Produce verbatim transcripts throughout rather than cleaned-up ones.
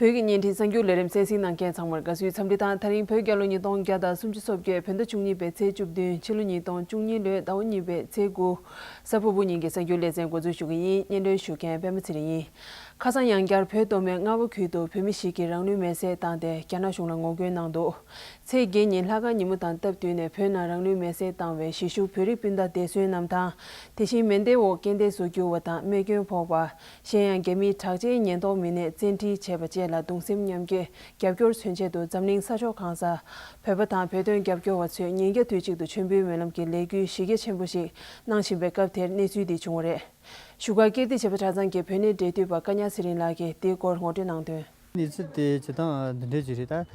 བོད་ཀྱི་བརྙན་འཕྲིན་གསར་འགྱུར་ལས་རིམ་གསན་གཟིགས་གནང་མཁན་ཚང་མར་དགའ་བསུའི་འཚམས་འདྲི་དང་། ད་རིང་བོད་རྒྱལ་ལོ་ཉིས་སྟོང་བརྒྱ་དང་སུམ་ཅུ་སོ་བརྒྱད། བོད་ཟླ་བཅུ་གཉིས་པའི་ཚེས་བཅུ་བདུན། ཕྱི་ལོ་ཉིས་སྟོང་བཅུ་གཉིས་ལོའི་ཟླ་བ་གཉིས་པའི་ཚེས་དགུ། གཟའ་ཕུར་བུ་ཉིན་གྱི་གསར་འགྱུར་ལེ་ཚན་འགོ་འཛུགས་ཞུ་གི་ཡིན། སྙན་སྒྲོན་ཞུ་མཁན་པད་མ་ཚེ་རིང་ཡིན། ཁ་སང་ཡང་བསྐྱར་བོད་མདོ་སྨད་རྔ་བ་ཁུལ་དུ་བོད་མི་ཞིག་གིས་རང་ལུས་མེར་སྲེག་བཏང་སྟེ་རྒྱ་ནག་གཞུང་ལ་ངོ་རྒོལ་གནང་འདུག་ཚེས་བརྒྱད་ཉིན་ལྷག་དཀར་ཉིན་མོ་དང་སྟབས་བསྟུན་ནས་བོད་ནང་རང་ལུས་མེར་སྲེག་བཏང་བའི་གཞིས་བཞུགས་བོད་རིགས་སྤུན་ཟླ་འདས་གསོན་རྣམས་དང་། དེ་བཞིན་མེ་མདའི་འོག་རྐྱེན་འདས་སུ་གྱུར་བ་དང་རྨས་སྐྱོན་ཕོག་པ། གཞན་ཡང་རྒྱ་མིའི་དྲག་ཆས་ཉེན་རྟོག་མི་སྣས་བཙན་ཁྲིད་བྱས་པ་བཅས་ལ་གདུང་སེམས་མཉམ་སྐྱེད་རྒྱབ་སྐྱོར་མཚོན་ཆེད་དུ། འཛམ་གླིང་ས་ཕྱོགས་གང་སར་བོད་པ་དང་བོད་དོན་རྒྱབ་སྐྱོར་བ་ཚོས་ཉིན་བརྒྱ་དུས་གཅིག་ཏུ་མཆོད་འབུལ་སྨོན་ལམ་གྱི་ལས་འགུལ་གཞི་རྒྱ་ཆེན་པོ་ཞིག་གནང་བཞིན་པའི་སྐབས་དེར་གནས་ཚུལ་འདི་བྱུང་བ་རེད། བཞུགས་སྒར་ཀིརྟི་བྱེས་པ་གྲྭ་ཚང་གི་བོད་གནས་འབྲེལ་མཐུད་པ་བཀའ་ཉག་ཚེ་རིང་ལགས་ཀྱིས་འདིའི་སྐོར་ངོ་སྤྲོད་གནང་དོན། གནས་ཚུལ་དེ་སྤྱིར་བཏང་འདི་འདྲ་ཅིག་རེད། ད་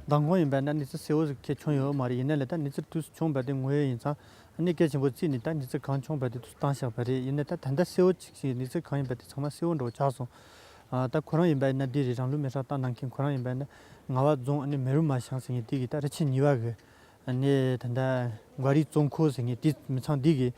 མདང་དགོང་ཡིན་པ་ན་གནས་ཚུལ་གསལ་བོ་ཞིག་ཁྱོན་ཡོད་མ་རེད། ཡིན་ན་ལས་ད་གནས་ཚུལ་དུས་སུ་བྱུང་བ་དེ་ངོ་ཡོད་ཡིན་ཙང་། ཨ་ནི་གལ་ཆེན་པོ་བརྩིས་ནས་ད་གནས་ཚུལ་གང་བྱུང་བ་དེ་དུས་སུ་བཏང་བཞག་པ་རེད། ཡིན་ན་ད་ད་ལྟ་གསལ་བོ་ཅིག་ཅིག་གནས་ཚུལ་གང་ཡིན་པ་དེ་ཚང་མ་གསལ་བོ་འདྲ་བོ་ཆགས་སོང་། ཨ་ད་ཁོ་རང་ཡིན་པ་ཡིན་ན་འདི་རེད། རང་ལུས་མེ་སྲེག་བཏང་གནང་མཁན་ཁོ་རང་ཡིན་པ་ཡིན་ན་རྔ་བ་རྫོང་ཨ་ནི་མེ་རུ་མ་ཞང་ཟེར་མཁན་དེ་གི་ད་རི་ཆེན་གཉིས་པ་གི་ཨ་ནི་ད་ལྟ་མགར་རི་བཙོང་ཁོག་ཟེར་མཁན་དེ་མི་ཚང་འདི་གི་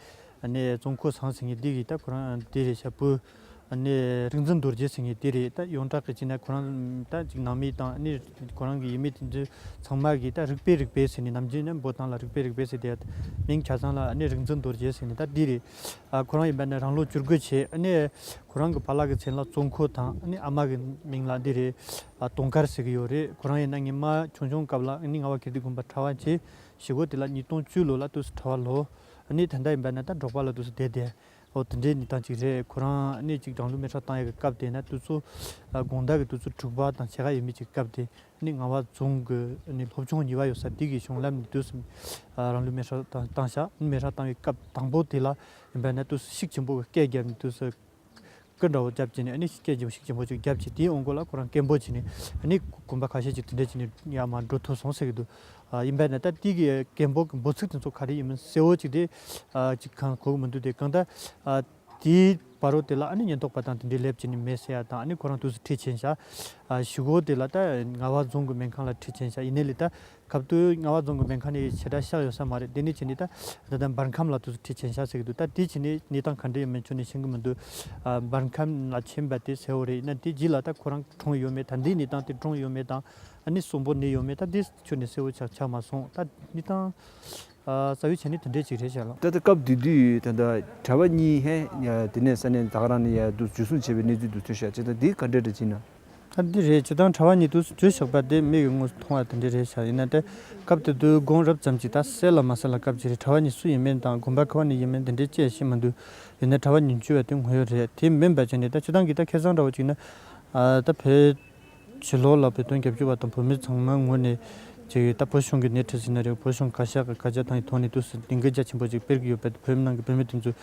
ཨ་ནི་བཙོང་ཁོག་ཟང་ཟེར་མཁན་འདི་གི་ད་ཁོ་རང་འདི་རེད་ཤག་བུ། ཨ་ནི་རིག་འཛིན་རྡོ་རྗེ་ཟེར་མཁན་དེ་རེད། ད་ཡོངས་གྲགས་ཀྱི་བྱས་ན་ཁོ་རང་ད་ཅིག་ནང་མི་དང་ཨ་ནི་ཁོ་རང་གི་ཡུལ་མི་དེ་ཚོ་ཚང་མ་གིས་ད་རིག་པའི་རིག་པའི་ཟེར་ནས་ནམ་རྒྱུན་ནས་འབོད་སྟངས་ལ་རིག་པའི་རིག་པའི་ཟེར་དེ་མིང་ཆ་ཚང་ལ་ཨ་ནི་རིག་འཛིན་རྡོ་རྗེ་ཟེར་ནས་ད་འདི་རེད། ཨ་ཁོ་རང་ཡིན་པ་ན་རང་ལོ་བཅུ་དགུ་བྱས། ཨ་ནི་ཁོ་རང་གི་ཕ་ལགས་ཀྱི་མཚན་ལ་བཙོང་ཁོག་དང་ཨ་ནི་ཨ་མ་གི་མིང་ལ་འདི་རེད། ཨ་དུང་དཀར་ཟེར་གི་ཡོད་རེད། ཁོ་རང་ཡིན་ན་སྔོན་མ་ཆུང་ཆུང་སྐབས་ལ་ཨ་ནི་རྔ་བ་ཀིརྟི་དགོན་པ་གྲྭ་པ་བྱས། གཞིས་ཀ་རྩེ་ལ་ཉིས་སྟོང་བཅུ་ལོ་ལ་དུས་སུ་གྲྭ་པ་ལོ། ཨ་ནི་ད་ལྟ་ཡིན་པ་ན་ད་འབྲོག་པ་ལ་དུས་སུ་བསྡད་དེ། ཨོ་དེ་འདྲའི་གནས་སྟངས་ཅིག་རེད། ཁོ་རང་ཨ་ནི་ཅིག་རང་ལུས་མེ་སྲེག་བཏང་ཡག་གི་སྐབས་དེ་ན་དུས་ཚོད་ཨ་དགོང་དག་གི་དུས་ཚོད་དྲུག་པ་དང་ཕྱེད་ཀ་ཡོད་མི་ཅིག་སྐབས་དེ་ཨ་ནི་རྔ་བ་རྫོང་གི་ཨ་ནི་སློབ་ཆུང་གཉིས་པ་ཡོད་ས་དེ་གི་གཞུང་ལམ་ནས་དུས་སུ་ཨ་རང་ལུས་མེ་སྲེག་བཏང་བཏང་ཤག་མེ་སྲེག་བཏང་བའི་སྐབས་དང་པོ་དེ་ལ་ཡིན་པ་ན་དུས་སུ་ཤུགས་ཆེན་པོ་གི་སྐད་བརྒྱབ་ནས་དུས་སུ། སྐུ་འདྲ་བོ་བརྒྱབ་བྱས་ནས་ཨ་ནི་སྐད་ཆེན་པོ་ཤུགས་ཆེན་པོ་ཅིག་བརྒྱབ་བྱས། དེའི་འོང་སྐོར་ལ་ཁོ་རང་སྐད་འབོད་བྱས་ནས་ཨ་ནི་གོམ་པ་ཁ་ཤས་ཅིག་དེ་འདྲ་བྱས་ནས་ཡར་མར་འགྲོ་ཐུབ་སོང་ཟེར་གི་འདུག་ཨ་ཡིན་པས་ན་ད་དེ་གི་སྐད་འབོད་ཀྱི་འབོད་ཚིག་དེ་ཚོ་ག་རེ་ཡིན་མིན་གསལ་བོ་ཅིག་དེ་ཨ་ཅིག་གང་གོ་གི་མི་འདུག་དེ་གང་ལྟར་ཨ་དེའི་བར་རོ་དེ་ལ་ཨ་ནི་ཉེན་རྟོག་པ་དང་དེ་འདྲའི་སླེབས་བྱས་ནས་མེ་བསད་ཡ་དང་། ཨ་ནི་ཁོ་རང་དུས་སུ་ཁྲིད་ཕྱིན་ཤག་ཨ་གཞིས་ཀ་རྩེ་དེ་ལ་ད་རྔ་བ་རྫོང་གི་སྨན་ཁང་ལ་ཁྲིད་ཕྱིན་ཤག་ཡིན་ནའི་ལས་ད། སྐབས་དུས་རྔ་བ་རྫོང་གི་སྨན་ཁང་ནས་ཞེ་དྲག་ཤག་ཡོད་ས་མ་རེད། དེ་ནས་བྱས་ནས་ད་ད་ལྟ་འབར་ཁམས་ལ་དུས་སུ་ཁྲིད་ཕྱིན་ཤག་ཟེར་གི་འདུག་ད་དེ་བྱས་ནས་གནས་སྟངས་ག་འདྲ་ཡོད་མེད་ཁྱོན་ནས་ཤེས་གི་མི་འདུག་ཨ་འབར་ཁམས་ལ་ཕྱིན་པ་དེ་གསལ་བོ་རེད། ཡིན་ན་དེ་རྗེས་ལ་ད་ཁོ་རང་གྲོངས་ཡོད་མེད་དང་། དེའི་གནས་སྟངས་དེ་གྲོངས་ཡོད་མེད་དང་། ཨ་ནི་གསོན་པོ་ནས་ཡོད་མེད་དང་། དེ་ཁྱོན་ནས་གསལ་བོ་ཆགས་ཆགས་མ་སོང་། ད་གནས་སྟངས་ཨ་རྩ་བའི་ཆ་ནས་དེ་འདྲས་ཅིག་རེད་ཤག་ལགས། ད་ལྟ་སྐབས་དེ་དུས་ད་ལྟ་གྲྭ་པ་གཉིས་ཧེ་ཡ་དེ་ནས་ས་གནས་ད་ག་རང་ནས་ཡ་དུ་འཇུ་བཟུང་བྱས་པའི་གནས་ཚུལ་དུ་ཐོན་ཤག་ཅེས་ད་འདི་ག་འདྲས་འདྲ་ཅིག་ན། ད་འདི་རེད། སྤྱིར་བཏང་གྲྭ་པ་གཉིས་དུས་སུ་འཇུས་བཞག་པ་དེ་མིག་གིས་དངོས་སུ་མཐོང་བ་དེ་འདྲ་རེད་ཤག་ཡིན་ན་དེ་སྐབས་དེ་དུས་དགོང་རབ་ཙམ་ཅིག་ད་གསལ་ལ་མ་གསལ་ལ་སྐབས་ཅིག་རེད། གྲྭ་པ་གཉིས་སུ་ཡིན་མིན་དང་དགོན་པ་ག་བ་ནས་ཡིན་མིན་དེ་འདྲའི་ཅེས་ཤེས་མི་འདུག་ཡིན་ན་གྲྭ་པ་གཉིས་འཇུས་པ་དེ་ངོ་ཡོད་རེད། དེ་མིན་པ་བྱས་ནས་ད་སྤྱིར་བཏང་གི་ད་ཁེ་བཟང་འདྲ་བོ་ཅིག་ན་ཨ་ད་བོད་ཕྱི་ལོགས་ལ་བོད་དོན་རྒྱབ་སྐྱོར་བ་དང་བོད་མི་ཚང་མ་ངོས་ནས་ཅིག་ད་བོད་གཞུང་གི་སྣེ་ཁྲིད་ཟེར་ན་རེད། བོད་གཞུང་བཀའ་ཤག་གི་བཀའ་རྒྱ་བཏང་བའི་ཐོག་ནས་དུས་སུ་ལས་འགུལ་རྒྱ་ཆེན་པོ་ཅིག་སྤེལ་གྱི་ཡོད་པ་དེ་བོད་མི་ནང་གི་བོད་མི་དེ་ཚོས་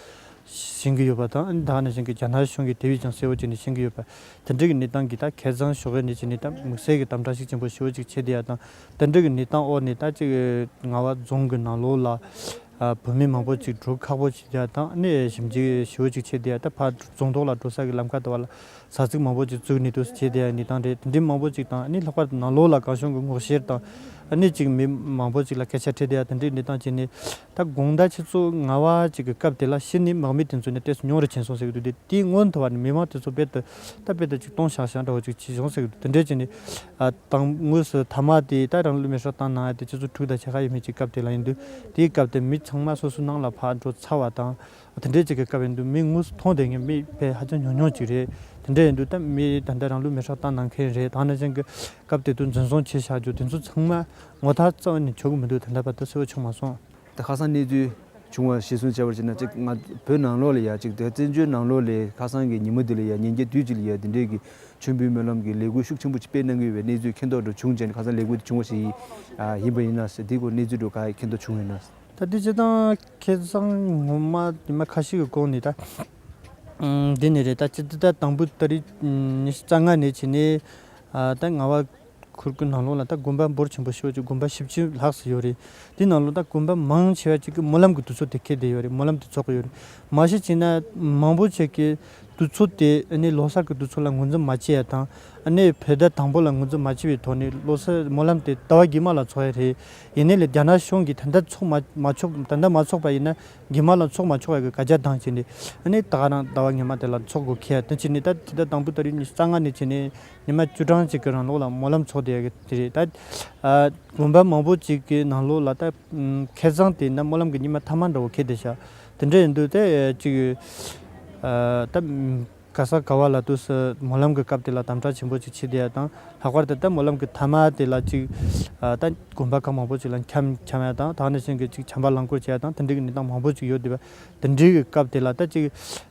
ཤེས་ཀྱི་ཡོད་པ་དང་། ད་ནང་བཞིན་གྱི་རྒྱ་ནག་གཞུང་གིས་དེ་བས་ཀྱང་གསལ་བོ་བྱས་ནས་ཤེས་ཀྱི་ཡོད་པ། དེ་འདྲ་གི་གནས་སྟངས་ཀྱི་ད་ཁེ་བཟང་ཤོར་བའི་གནས་ཀྱི་གནས་སྟངས་དམིགས་བསལ་གྱི་དམ་དྲག་ཤུགས་ཆེན་པོ་ཞེ་པོ་ཅིག་བྱས་བསྡད་ཡ་དང་། དེ་འདྲ་གི་གནས་སྟངས་འོག་ནས་ད་ཅིག་རྔ་བ་རྫོང་གི་ནང་ལོགས་ལ་ཨ་བོད་མི་མང་པོ་ཅིག་འགྲོ་ཁག་པོ་ཅིག་ཡ་དང་། ཨ་ནི་ཞིབ་འཇུག་ཞེ་པོ་ཅིག་བྱས་བསྡད་ཡ། ད་ཕར་རྫོང་ཐོག་ལ་འགྲོ་ས་གི་ལམ་ཁ་དེ་བ་ལ་ས་ཚིགས་མང་པོ་ཅིག་བཙུགས་ནས་དུས་སུ་བྱས་བསྡད་ཡ་གནས་སྟངས་རེད། དེ་འདྲའི་མང་པོ་ཅིག་དང་། ཨ་ནི་ལྷག་པར་དུ་ནང་ལོགས་ལ་གང་བྱུང་གི་ངོ་ཤེས་དང་། ཨ་ནི་ཅིག་མི་མང་པོ་ཅིག་ལ་སྐད་ཆ་དྲིས་བསྡད་ཡ་དེ་འདྲའི་གནས་སྟངས་བྱས་ནས། ད་དགོང་དག་ཆུ་ཚོད་ལྔ་པ་ཅིག་གི་སྐབས་དེ་ལ་གཞི་ནས་དམག་མི་དེ་ཚོ་ནི་ཏོག་ཙམ་ཉུང་རུ་ཕྱིན་སོང་ཟེར་གི་འདུག་དེ་དེའི་སྔོན་དུ་བ་ནི་མི་མང་དེ་ཚོ་རྦད་དེ་ད་རྦད་དེ་ཅིག་སྟོང་ཤག་ཤག་འདྲ་བོ་ཅིག་བྱས་སོང་ཟེར་གི་འདུག་དེ་འདྲས་བྱས་ནས་ཨ་དང་དངོས་སུ་མཐའ་མ་དེ་ད་རང་ལུས་མེ་སྲེག་བཏང་གནང་ཡ་དེ་ཆུ་ཚོད་དྲུག་དང་ཕྱེད་ཀ་ཡས་མས་ཅིག་སྐབས་དེ་ལ་ཡིན་དུས། དེའི་སྐབས་དེ་མི་ཚང་མ་སོ་སོའི་ནང་ལ་ཕར་འགྲོ་ཚར་བ་དང་། དེ་འདྲས་ཅིག་གི་སྐབས་ཡིན་དུས་མི་དངོས་སུ་མཐོང་བསྡད་མཁན་མི་དཔེ་ཧ་ཅང་ཉུང་ཉུང་ཅིག་རེད། དེ་འདྲས་ཡིན་དུས་ད་མི་ད་ལྟ་རང་ལུས་མེ་སྲེག་བཏང་གནང་མཁན་རེད། ད་ནང་བཞིན་གྱི་སྐབས་དེ་དུས་འཛིན་བཟུང་བྱས་བཞག་རྒྱུ་དེ་ཚོ་ཚང་མ་ངོ་ཐག་རྩ་བ་ནས་ཆོད་གི་མི་འདུག་ད་ལྟ་བར་དུ་གསལ་བོ་བྱུང་མ་སོང་། ད་ཁ་སང་གནས་ཚུལ་བྱུང་བ་གཞིར་བཟུང་བྱས་པར་བྱས་ན། གཅིག་ང་བོད་ནང་ལོགས་ལ་ཡ་གཅིག་དེ་བཙན་བྱོལ་ནང་ལོགས་ལ་ཁ་སང་གི་ཉིན་མོ་འདི་ལ་ཡ་ཉིན་བརྒྱད་དུས་གཅིག་ལ་ཡ་འདི་འདྲའི་གི་མཆོད་འབུལ་སྨོན་ལམ་གྱི་ལས་འགུལ་ཤུགས་ཆེན་པོ་ཅིག་སྤེལ་གནང་གི་ཡོད་པའི་གནས་ཚུལ་མཁྱེན་རྟོགས་འདྲ་བྱུང་བྱས་ནས། ཁ་སང་ལས་འགུལ་འདི་བྱུང་བ་ཞིག་ཡིན། ཨ་ཡིན་པ་ཡིན་ན་ཟེར། འདི་སྐོར་གནས་ཚུལ་འདྲ་ག་མཁྱེན་རྟོགས་བྱུང་ཡོད་ན། ད་འདི་སྤྱིར་བཏང་ཁེ་བཟང་ངོ་མ་ཉི་མ་ཁ་ཤས་ཀྱི་གོང་ནས་ད་འདི་ནས་རེད། ད་སྤྱིར་ད་དང་པོ་ཏ་རིག་ཉི་ཤུ་རྩ་ལྔ་ནས་བྱས་ནས་ཨ་ད་རྔ་བ་ཁུལ་གྱི་ནང་ལོགས་ལ་ད་དགོན་པ་འབོར་ཆེན་པོ་ཞེ་པོ་ཅིག་དགོན་པ་བཞི་བཅུ་ལྷག་ཙམ་ཡོད་རེད། དེ་ནང་ལོགས་ད་དགོན་པ་མང་ཆེ་བ་ཅིག་གི་སྨོན་ལམ་གྱི་དུས་ཚོད་དེ་འཁེལ་བསྡད་ཡོད་རེད། སྨོན་ལམ་དེ་ཚོགས་ཀྱི་ཡོད་རེད། མ་གཞི་བྱས་ན་མང་པོ་ཅིག་གིས་ དུས་ཚོད་དེ་ཨ་ནི་ལོ་གསར་གྱི་དུས་ཚོད་ལ་ངོས་འཛིན་མ་བྱས་ཡ་དང་། ཨ་ནི་བོད་ཟླ་དང་པོ་ལ་ངོས་འཛིན་མ་བྱས་པའི་ཐོག་ནས་ལོ་གསར་སྨོན་ལམ་དེ་ཟླ་བ་རྗེས་མ་ལ་འཚོགས་ཡ་རེད། ཡིན་ནའི་ལས་རྒྱ་ནག་གཞུང་གིས་ད་ལྟ་འཚོགས་མ་མ་ཆོག་ད་ལྟ་མ་འཚོགས་པ་ཡིན་ན་རྗེས་མ་ལ་འཚོགས་མ་ཆོག་པ་གི་བཀའ་རྒྱ་བཏང་བྱས་ནས། ཨ་ནི་ད་ག་རང་ཟླ་བ་སྔོན་མ་དེ་ལ་འཚོགས་དགོས་ཁེལ་ཡ་དེ་བྱས་ནས། ད་ཕྱི་ཟླ་དང་པོའི་ཏ་རིག་ཉི་ཤུ་རྩ་ལྔ་ནས་བྱས་ནས་ཉི་མ་བཅུ་གྲངས་ཅིག་གི་རིང་ལོགས་ལ་སྨོན་ལམ་འཚོགས་བསྡད་ཡ་གི་དེ་རེད། ད་ཨ་དགོན་པ་མང་པོ་ཅིག་གི་ནང་ལོགས་ལ་ད་ཁ་སང་དེ་ན་སྨོན་ལམ་གྱི་ཉི་མ་མཐའ་མ་འདྲ་བོ་འཁེལ་བསྡད་ཤག་དེ་འདྲ་ཡིན་དུས་དེ་ཅིག་ཨ་ད་ག་ས་ག་བ་ལ་དུས་སུ་སྨོན་ལམ་གྱི་སྐབས་དེ་ལ་དམ་དྲག་ཆེན་པོ་ཅིག་བྱེད་བསྡད་ཡ་དང་། ལྷག་པར་དུ་ད་སྨོན་ལམ་གྱི་མཐའ་མ་དེ་ལ་ཅིག་ཨ་ད་དགོན་པ་ཁག་མང་པོ་ཅིག་ལ་འཁྱམ་འཁྱམ་ཡ་དང་། དེ་ནང་བཞིན་གྱི་ཅིག་བྱམས་པ་རླངས་འཁོར་བྱེད་ཡ་དང་། དེ་འདྲའི་གི་གནས་སྟངས་མང་པོ་ཅིག་ཡོད་བསྡད་པ། དེ་འདྲའི་གི་སྐབས་དེ་ལ་ད་ཅིག་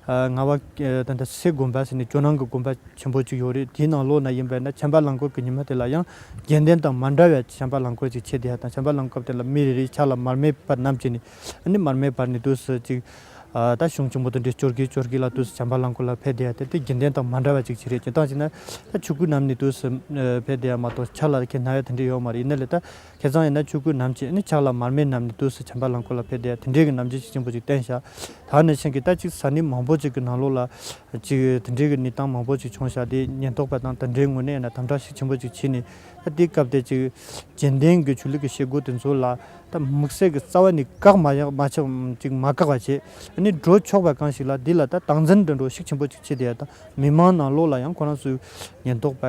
ཨ་རྔ་བ་ཨ་ད་ད་སེ་དགོན་པ་ཟེར་ནས་ཇོ་ནང་གི་དགོན་པ་ཆེན་པོ་ཅིག་ཡོད་རེད། དེའི་ནང་ལོགས་ན་ཡིན་པ་ཡིན་ན་བྱམས་པ་རླངས་འཁོར་གྱི་ཉི་མ་དེ་ལ་ཡང་རྒྱུན་ལྡན་དང་མ་འདྲ་བའི་བྱམས་པ་རླངས་འཁོར་ཅིག་བྱེད་བསྡད་ཡ་དང་། བྱམས་པ་རླངས་འཁོར་དེ་ལ་མི་རེ་རེའི་ཕྱག་ལ་མར་མེ་སྤར་བསྣམས་བྱས་ནས། ཨ་ནི་མར་མེ་སྤར་ནས་དུས་སུ་ཅིག་ཨ་ད་གཞུང་ཆེན་པོ་དེ་འདྲའི་སྐྱོར་གི་སྐྱོར་གི་ལ་དུས་སུ་བྱམས་པ་རླངས་འཁོར་ལ་ཕེབས་བསྡད་ཡ་དེ་དེ་རྒྱུན་ལྡན་དང་མ་འདྲ་བ་ཅིག་ཅིག་རེད། སྤྱིར་བཏང་བྱས་ན་ད་ཆོ་ག་བསྣམས་ནས་དུས་སུ་ཨ་ཕེབས་བསྡད་ཡ་མ་གཏོགས་ཕྱག་ལ་ཁྱེད་ན་ཡ་དེ་འདྲ་ཡོད་མ་རེད། ཡིན་ན་ལས་ད་ཁ་སང་ཡིན་ན་ཆོ་ག་བསྣམས་བྱས། ཨ་ནི་ཕྱག་ལ་མར་མེ་བསྣམས་ནས་དུས་སུ་བྱམས་པ་རླངས་འཁོར་ལ་ཕེབས་བསྡད་ཡ་དེ་འདྲའི་གི་རྣམ་འགྱུར་ཤུགས་ཆེན་པོ་ཅིག་བསྟན་ཤག་དེ་ནང་བཞིན་གྱི་ད་ཅིག་ས་གནས་མང་པོ་ཅིག་གི་ནང་ལོགས་ལ་ཅིག་དེ་འདྲའི་གི་གནས་སྟངས་མང་པོ་ཅིག་བྱུང་ཤག་དེ་ཉེན་རྟོག་པ་དང་དེ་འདྲའི་ངོས་ནས་ཡིན་ན་དམ་དྲག་ཤུགས་ཆེན་པོ་ཅིག་བྱས་ནས། ད་དེའི་སྐབས་དེ་ཅིག་རྒྱུན་ལྡན་གྱི་ཆོས་ལུགས་ཀྱི་བྱེད་སྒོ་དེ་ཚོ་ལ་ད་དམིགས་བསལ་གྱི་རྩ་བ་ནས་བཀག་མ་ཡང་མ་ཆག་ཅིག་མ་བཀག་པ་བྱས། ཨ་ནི་འགྲོ་ཆོག་པ་གང་ཞིག་ལ་འདི་ལ་ད་སྟངས་འཛིན་འདྲ་འགྲོ་ཤུགས་ཆེན་པོ་ཅིག་བྱས་བསྡད་ཡ་དང་། མི་མང་ནང་ལོགས་ལ་ཡང་ཁོ་རང་ཚོའི་ཉེན་རྟོག་པ་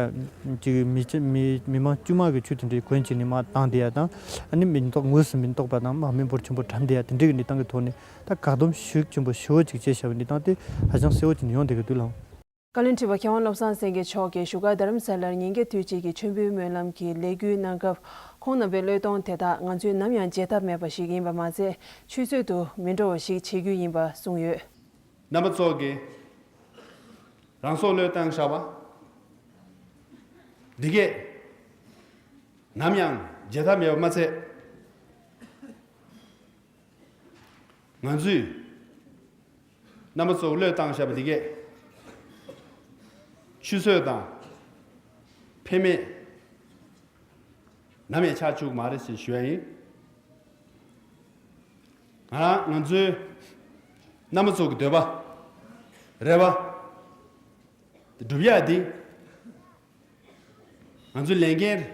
ཅིག་མི་ཅི་མི་མི་མང་དཀྱུས་མ་གི་ཆོས་དེ་འདྲའི་གོན་བྱས་ནས་མར་བཏང་བསྡད་ཡ་དང་། ཨ་ནི་མི་ཉེན་རྟོག་དངོས་སུ་མི་ཉེན་རྟོག་པ་དང་དམག་མི་འབོར་ཆེན་པོ་གྲམ་བསྡད་ཡ་དེ་འདྲའི་གི་གནས་སྟངས་ཀྱི་ཐོག་ནས་ད་བཀག་སྡོམ་ཤུགས་ཆེན་པོ་ཞེ་པོ་ཅིག་བྱས་བཞག་པའི་གནས་སྟངས་དེ་ཧ་ཅང་གསལ་བོ་ཅིག་ཡོང་བསྡད་ཀྱི་འདུག་ལགས། བཀའ་བློན་ཁྲི་པ་མཁས་དབང་བློ་བཟང་སེང་གེ་མཆོག་གིས་བཞུགས་སྒར་རྡ་རམ་ས་ལར་ཉིན་འགའ་དུས་གཅིག་གི་མཆོད་འབུལ་སྨོན་ལམ་གྱི་ལས་འགུལ་གནང་སྐབས། ཁོང་རྣམ་པའི་བློས་གཏོང་དེ་དག་ང་ཚོས་ནམ་ཡང་བརྗེད་ཐབས་མེད་པ་ཞིག་ཡིན་པ་མ་ཟད། ཆུད་ཟོས་དུ་མི་འགྲོ་བ་ཞིག་བྱེད་རྒྱུ་ཡིན་པ་གསུངས་ཡོད། རྣམ་པ་ཚོ་གིས་རང་སྲོག་བློས་བཏང་བཞག་པ་འདི་གས་ནམ་ཡང་བརྗེད་ཐབས་མེད་པ་མ་ཚད། ང་ཚོས་རྣམ་པ་ཚོ་བློས་བཏང་བཞག་པ་འདི་གས་ཆུད་ཟོས་དང་ཕན་མེད་ནམ་ཡང་ཆགས་བཅུག་མ་རེད་ཅེས་ཞུ་ཡ་ཡིན། ང་རང་ང་ཚོའི་རྣམ་པ་ཚོ་གི་འདོད་པ་རེ་བ་སྒྲུབ་ཡ་འདི་ང་ཚོའི་ལས་འགན་རེད།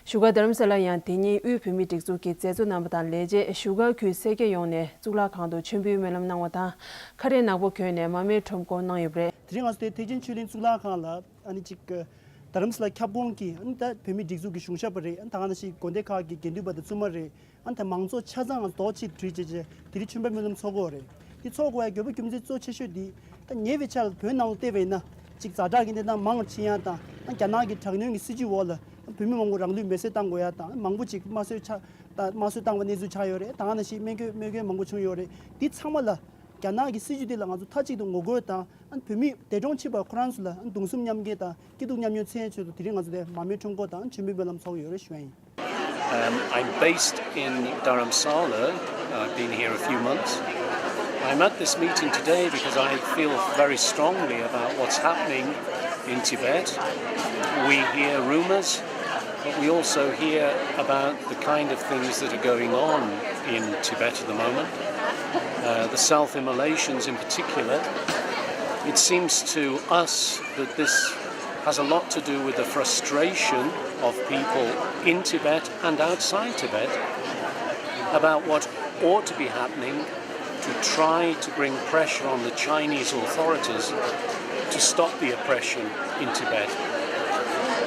བཞུགས་སྒར་རྡ་རམ་ས་ལར་ཡང་དེ་ཉིན་དབུས་བོད་མིའི་སྒྲིག་འཛུགས་ཀྱི་མཛད་གཙོ་རྣམ་པ་དང་ལས་བྱེད། བཞུགས་སྒར་ཁུལ་སེར་སྐྱ་ཡོངས་ནས་གཙུག་ལག་ཁང་དུ་མཆོད་འབུལ་སྨོན་ལམ་གནང་བ་དང་། ཁ་རས་ནག་པོ་གྱོན་ནས་མར་མེའི་ཁྲོམ་སྐོར་གནང་ཡོད་པ་རེད། དེ་རིང་ང་ཚོ་དེ་ཐེག་ཆེན་ཆོས་གླིང་གཙུག་ལག་ཁང་ལ་ཨ་ནི་ཅིག་རྡ་རམ་ས་ལ་ཁྱབ་ཁོངས་ཀྱི་ཨ་ནི་ད་བོད་མིའི་སྒྲིག་འཛུགས་ཀྱི་གཞུང་ཞབས་པ་རེད། ཨ་ནི་ད་ག་ནང་བཞིན་དགོན་སྡེ་ཁག་གི་དགེ་འདུན་པ་དང་བཙུན་མ་རེད། ཨ་ནི་ད་མང་ཚོགས་ཆ་ཚང་ང་ཚོ་རྡོག་གཅིག་སྒྲིལ་བྱས་བྱས་དེ་རིང་མཆོད་འབུལ་སྨོན་ལམ་ཚོགས་ཀྱི་ཡོད་རེད། དེ་ཚོགས་དགོས་པའི་དགོས་པ་རྒྱུ་མཚན་གཙོ་ཆེ་ཤོས་དེ་ད་ཉེ་བའི་ཆར་ལ་བོད་ནང་ལ་བལྟས་པ་ཡིན་ན་ཅིག་ཛ་དྲག་གི་གནས་སྟངས་མང་ཕྱིན་ཡ་དང་། ཨ་ནི་རྒྱ་ནག་གི་དྲག་གནོན་གྱི་སྲིད་བྱུས་འོག་ལ་བོད་མི་མང་པོ་རང་ལུས་མེར་སྲེག་བཏང་དགོས་ཡ་དང་། མང་པོ་ཅིག་དམར་གསོད་ཆགས་ད་དམར་གསོད་བཏང་བའི་གནས་ཚུལ་ཆགས་ཡོད་རེད། ད་ག་ནང་བཞིན་རྨས་སྐྱོན་རྨས་སྐྱོན་མང་པོ་བྱུང་ཡོད་རེད། དེ་ཚང་མ་ལ་རྒྱ་ནག་གི་སྲིད་བྱུས་དེ་ལ་ང་ཚོ་མཐའ་གཅིག་ཏུ་ངོ་རྒོལ་དང་། ཨ་ནི་བོད་མི་འདས་གྲོངས་ཕྱིན་པ་ཁོ་རང་ཚོ་ལ་ཨ་ནི་གདུང་སེམས་མཉམ་སྐྱེད་དང་སྐྱིད་སྡུག་མཉམ་མྱོང་མཚོན་ཆེད་དུ་དེ་རིང་ང་ཚོ་དེ་མར་མེའི་ཁྲོམ་སྐོར་དང་མཆོད་འབུལ་སྨོན་ལམ་ཚོགས་ཡོད་རེད་ཞུ་ཡ་ཡིན། Um, I'm based in Dharamsala. I've been here a few months. I'm at this meeting today because I feel very strongly about what's happening in Tibet. We hear rumors, but we also hear about the kind of things that are going on in Tibet at the moment, uh, the self-immolations in particular. It seems to us that this has a lot to do with the frustration of people in Tibet and outside Tibet about what ought to be happening to try to bring pressure on the Chinese authorities to stop the oppression in Tibet.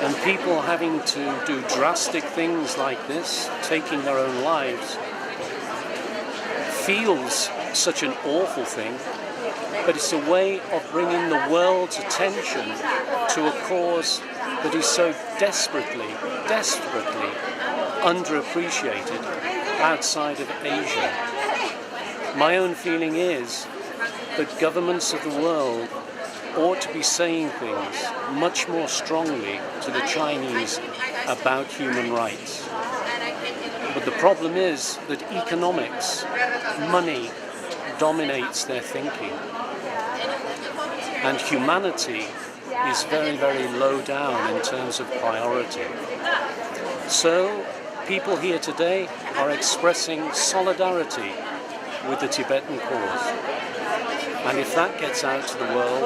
And people having to do drastic things like this, taking their own lives, feels such an awful thing, but it's a way of bringing the world's attention to a cause that is so desperately, desperately underappreciated outside of Asia. My own feeling is that governments of the world ought to be saying things much more strongly to the Chinese about human rights. But the problem is that economics, money, dominates their thinking. And humanity is very, very low down in terms of priority. So, people here today are expressing solidarity with the Tibetan cause. And if that gets out to the world,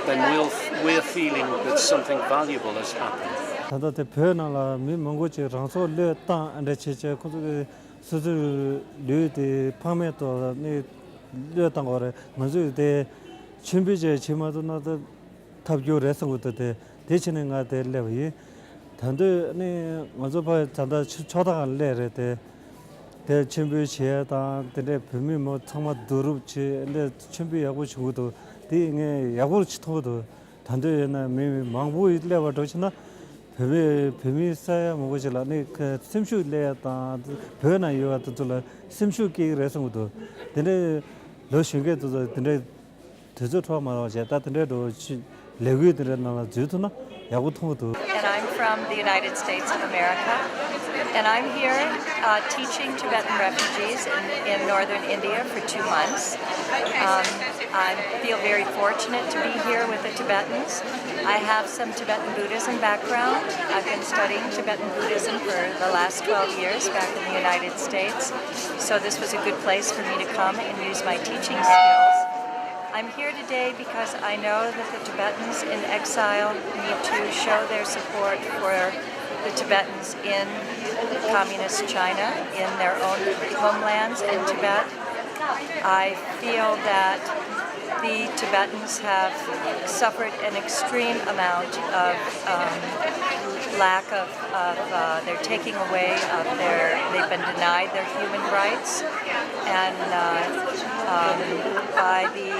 then we'll, we're feeling that something valuable has happened. ད་ལྟ་དེ་བོད་ནང་ལ་མི་མང་པོ་ཅིག་རང་སྲོག་བློས་བཏང་ཨ་འདྲ་བྱས་བྱས་ཁོ་ཚོ་གི་སོ་སོའི་ལུས་དེ་ཕངས་མེད་དུ་ནི་བློས་བཏང་བ་རེད། ང་ཚོས་དེ་མཆོད་འབུལ་བྱས་བྱེད་མ་ཐུབ་ན་ད་ཐབས་སྐྱོ་རེད་བསམ་གྱི་འདུག་དེ་དེ་བྱས་ནས་ང་དེ་སླེབས་པ་ཡིན། ད་དུང་ནི་ང་ཚོ་ཕ་ད་ལྟ་ཕྱོགས་མཐའ་ཁག་ལ་སླེབས་རེད་དེ། དེར་མཆོད་འབུལ་བྱས་དང་དེ་འདྲའི་བོད་མི་མང་ཚང་མ་བསྡུ་རུབ་བྱས་འདྲའི་མཆོད་འབུལ་ཡག་པོ་བྱུང་གི་འདུག་དེ་ངས་ཡག་པོ་ཅིག་མཐོང་གི་འདུག་ད་དུང་ཡིན་ན་མི་མང་པོ་སླེབས་པ་འགྲོ་ཕྱིན་ན་བོད་མི་བོད་མི་ས་ཡ་མང་པོ་ཞིག་ལ་ནི་ཁ་སེམས་ཤུགས་སླེབས་ཡ་དང་བོད་ནང་ཡོད་པ་དེ་ཚོ་ལ་སེམས་ཤུགས་སྐྱེ་གི་རེད་བསམ་གི་འདུག་དེ་འདྲའི་ལོ་གཞོན་སྐྱེས་དེ་ཚོ་དེ་འདྲའི་དུས་ཚོད་འཕྲོག་མ་རོགས་བྱས། ད་དེ་འདྲའི་འགྲོ་ཕྱིན་ལས་འགུལ་དེ་འདྲའི་ནང་ལ་འཛུལ་ཐུབ་ན་ཡག་པོ་མཐོང་གི་འདུག And I'm from the United States of America, and I'm here uh, teaching Tibetan refugees in, in northern India for two months. Um, I feel very fortunate to be here with the Tibetans. I have some Tibetan Buddhism background. I've been studying Tibetan Buddhism for the last twelve years back in the United States, so this was a good place for me to come and use my teaching skills. I'm here today because I know that the Tibetans in exile need to show their support for the Tibetans in communist China, in their own homelands in Tibet. I feel that the Tibetans have suffered an extreme amount of um, lack of, of uh, they're taking away of their, they've been denied their human rights and uh, um, by the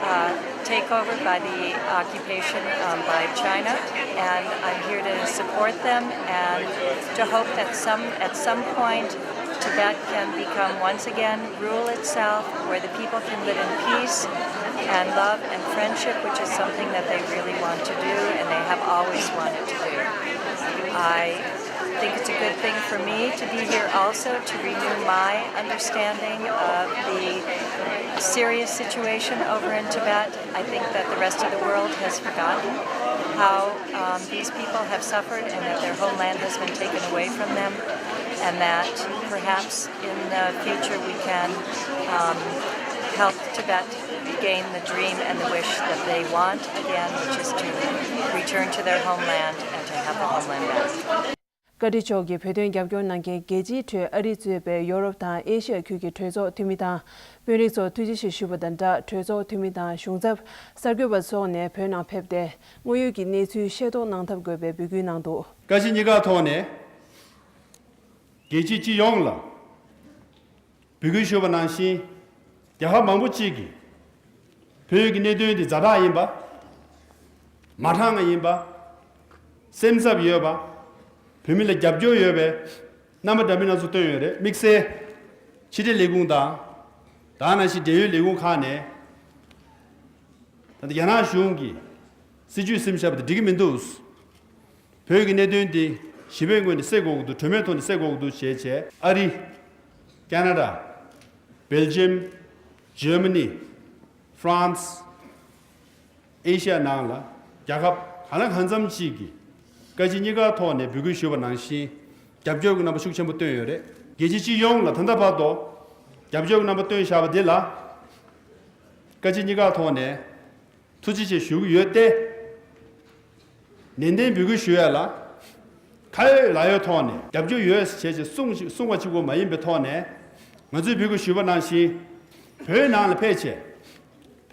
uh, takeover by the occupation um, by China, and I'm here to support them and to hope that some at some point Tibet can become once again rule itself, where the people can live in peace and love and friendship, which is something that they really want to do and they have always wanted to do. I think it's a good thing for me to be here also to renew my understanding of the serious situation over in Tibet. I think that the rest of the world has forgotten how um, these people have suffered and that their homeland has been taken away from them, and that perhaps in the future we can um, help Tibet gain the dream and the wish that they want again, which is to return to their homeland and to have the homeland back. བཀའ་ཁྲི་མཆོག་གིས་བོད་དོན་རྒྱབ་སྐྱོར་གནང་མཁན་རྒྱལ་སྤྱིའི་ཁྲོད་ཨ་རི་གཙོས་པའི་ཡོ་རོབ་དང་ཨེ་ཤི་ཡ་ཁུལ་གྱི་གྲོས་ཚོགས་འཐུས་མི་དང་དཔོན་རིགས་ཚོར་ཐུགས་རྗེ་ཆེ་ཞུས་པ་དང་སྦྲགས། གྲོས་ཚོགས་འཐུས་མི་དང་གཞུང་ཚབ་གསར་འགོད་པ་སོགས་ནས་བོད་ནང་ཕེབས་ཏེ་དངོས་ཡོད་ཀྱི་གནས་ཚུལ་ཤེས་རྟོགས་གནང་ཐབས་དགོས་པའི་འབོད་སྐུལ་གནང་འདུག་བཀའ་སྤྱི་གཉིས་ཀ་ཐོག་ནས་རྒྱལ་སྤྱི་སྤྱི་ཡོངས་ལ་འབོད་སྐུལ་ཞུས་པ་ནང་བཞིན། རྒྱལ་ཁབ་མང་པོ་གཅིག་གིས་བོད་ཀྱི་གནད་དོན་འདི་ཛ་དྲག་ཡིན་པ། མ་དྲང་བ་ཡིན་པ། སེམས་འཚབ་ཡོད་པ། བོད་མི་ལ་རྒྱབ་སྐྱོར་ཡོད་པའི་རྣམ་པ་འདྲ་མིན་སྣ་ཚོགས་བཏོན་ཡོད་རེད། དམིགས་བསལ་ཕྱི་འབྲེལ་ལས་ཁུངས་དང་། ད་ནང་བཞིན་འབྲེལ་ཡོད་ལས་ཁུངས་ཁག་ནས་ད་ལྟ་རྒྱ་ནག་གཞུང་གིས་སྲིད་ཇུས་སེམས་ཤར་བ་དེ་འགྲིག་གི་མི་འདུག་བོད་ཀྱི་གནད་དོན་འདི་ཞི་བའི་ངོས་ནས་སེལ་དགོས་ཀྱི་འདུག་གྲོས་མོལ་ཐོག་ནས་སེལ་དགོས་ཀྱི་འདུག་ཞེས་བྱས། ཨ་རི། ཁ་ན་ཌ། སྦེལ་ཇམ། ཇར་མ་ནི། ཧྥ་རན་སི། ཨེ་ཤ་ཡ་ནང་ལ་རྒྱལ་ཁབ་གང་ལ་གང་འཚམ་ཅིག་གིས་བཀའ་སྤྱི་གཉིས་ཀ་ཐོག་ནས་འབོད་སྐུལ་ཞུས་པ་ནང་བཞིན་རྒྱབ་སྐྱོར་གྱི་རྣམ་པ་ཤུགས་ཆེན་པོ་བཏོན་ཡོད་རེད། རྒྱལ་སྤྱི་སྤྱི་ཡོངས་ལ་ད་ལྟ་བར་དུ་རྒྱབ་སྐྱོར་གྱི་རྣམ་པ་བཏོན་བཞག་པ་འདི་ལ་བཀའ་སྤྱི་གཉིས་ཀ་ཐོག་ནས་ཐུགས་རྗེ་ཆེ་ཞུ་གི་ཡོད་དེ། ནན་ཏན་འབོད་སྐུལ་ཞུ་ཡ་ལ། ཁ་ཡོད་ལག་ཡོད་ཐོག་ནས་རྒྱབ་སྐྱོར་ཡོད་ཟེར་བྱས་གསུངས་གསུངས་པ་གཅིག་པོ་མ་ཡིན་པའི་ཐོག་ནས། ང་ཚོས་འབོད་སྐུལ་ཞུས་པ་ནང་བཞིན། བོད་ནང་ལ་ཕེབས་བྱས།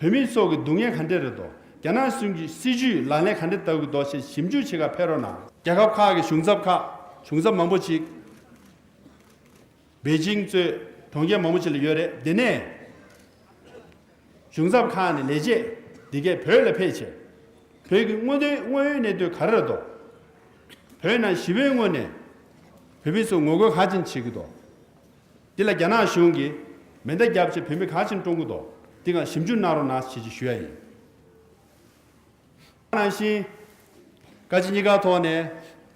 བོད་མི་ཚོ་གི་སྡུག་བསྔལ་ག་འདྲས་རེད་འདུག་རྒྱ་ནག་གཞུང་གི་སྲིད་ཇུས་ལག་ལེན་ག་འདྲས་བསྟར་གི་འདུག་ཞེས་ཞིབ་འཇུག་བྱེད་གར་ཕེབས་རོགས་གནང་། རྒྱལ་ཁབ་ཁག་གི་གཞུང་ཚབ་ཁག་གཞུང་ཚབ་མང་པོ་ཅིག་པེ་ཅིང་གཙོས་གྲོང་ཁྱེར་མང་པོ་ཅིག་ལ་ཡོད་རེད། དེ་ནས་གཞུང་ཚབ་ཁག་ནས་ལས་བྱེད་འདི་གས་བོད་ལ་ཕེབས་བྱས། བོད་ཀྱི་དངོས་དོན་དངོས་ཡོད་གནད་དོན་ག་རེ་རེད་འདུག་བོད་ནང་ཞི་བའི་ངོས་ནས་བོད་མི་ཚོ་ངོ་རྒོལ་ག་ཅིག་བྱེད་ཀྱི་འདུག་འདི་ལ་རྒྱ་ནག་གཞུང་གིས་མེ་མདའ་བརྒྱབ་བྱས་བོད་མི་ག་ཅིག་བཀྲོངས་ཀྱི་འདུག་འདི་སྒང་ཞིབ་འཇུག་གནང་རོགས་གནང་ཞེས་ཞུ་ཡ་ཡིན། ནང་བཞིན། བཀའ་སྤྱི་གཉིས་ཀ་ཐོག་ནས་